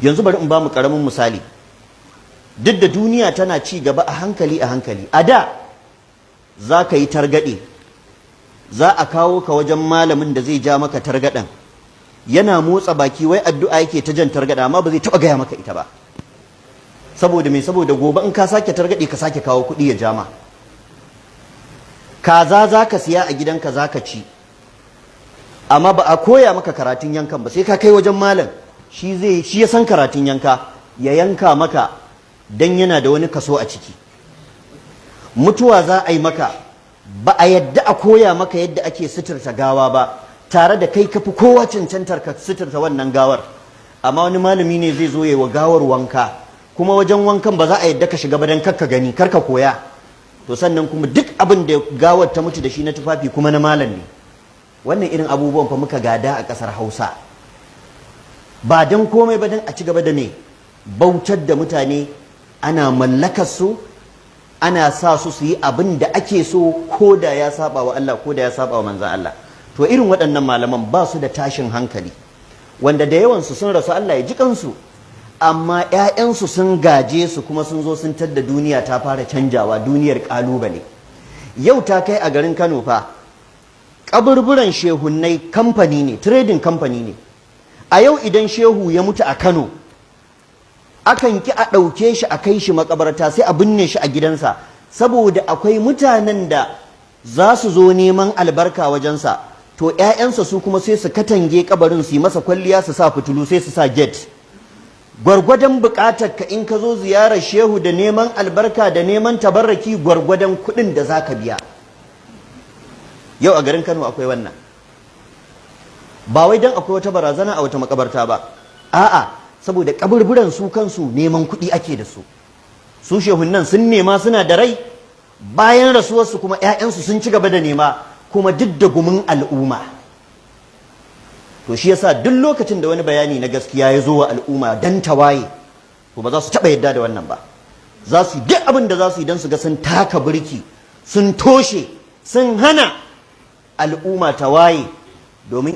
Yanzu bari in ba mu karamin misali. Duk da duniya tana ci gaba a hankali a hankali, a da za ka yi targaɗe, za a kawo ka wajen malamin da zai ja maka targaɗen. Yana motsa baki, wai addu'a yake ta jan targaɗa, amma ba zai taɓa gaya maka ita ba. Saboda me? Saboda gobe in ka sake targaɗe, ka sake kawo kuɗi ya jama. Kaza za ka siya a gidanka za ka ci, amma ba a koya maka karatun yankan ba, sai ka kai wajen malam. Shi zai, shi ya san karatun yanka, ya yanka maka dan yana da wani kaso a ciki. Mutuwa za a yi maka, ba a yadda a koya maka yadda ake suturta gawa ba, tare da kai kafi kowa cancantar ka suturta wannan gawar. Amma wani malami ne zai zo ya wa gawar wanka, kuma wajen wankan ba za a yadda ka shiga ba dan karka gani, karka koya. To sannan kuma duk abin da gawar ta mutu da shi na tufafi kuma na malam ne. Wannan irin abubuwan fa muka gada a ƙasar Hausa, ba don komai ba, don a ci gaba da me? Bautar da mutane, ana mallakar su, ana sa su su yi abin da ake so, ko da ya saba wa Allah, ko da ya saba wa manzan Allah. To irin waɗannan malaman ba su da tashin hankali, wanda da yawansu sun rasu, Allah ya ji kansu, amma 'ya'yansu sun gaje su, kuma sun zo sun tadda duniya ta fara canjawa, duniyar ƙalubale. Yau ta kai a garin Kano fa, kaburburan shehunnai kamfani ne, trading company ne. A yau idan shehu ya mutu a Kano, akan ki a ɗauke shi a kai shi makabarta, sai a binne shi a gidansa, saboda akwai mutanen da za su zo neman albarka wajensa. To 'ya'yansa su kuma sai su katange kabarin, su yi masa kwalliya, su sa fitilu, sai su sa gate. Gwargwadon buƙatar ka in ka zo ziyarar shehu da neman albarka da neman tabarraki, gwargwadon kuɗin da za ka biya. Yau a garin Kano akwai wannan. Ba wai dan akwai wata barazana a wata makabarta ba, a'a, saboda kaburburan su kansu neman kuɗi ake da su. Su shehunnan sun nema suna da rai, bayan rasuwarsu kuma 'ya'yansu sun ci gaba da nema, kuma duk da gumin al'umma. To shi yasa duk lokacin da wani bayani na gaskiya ya zo wa al'umma dan tawaye, to ba za su taɓa yadda da wannan ba. Za su yi duk abin da za su yi don su ga sun taka birki, sun toshe, sun hana al'umma tawaye, domin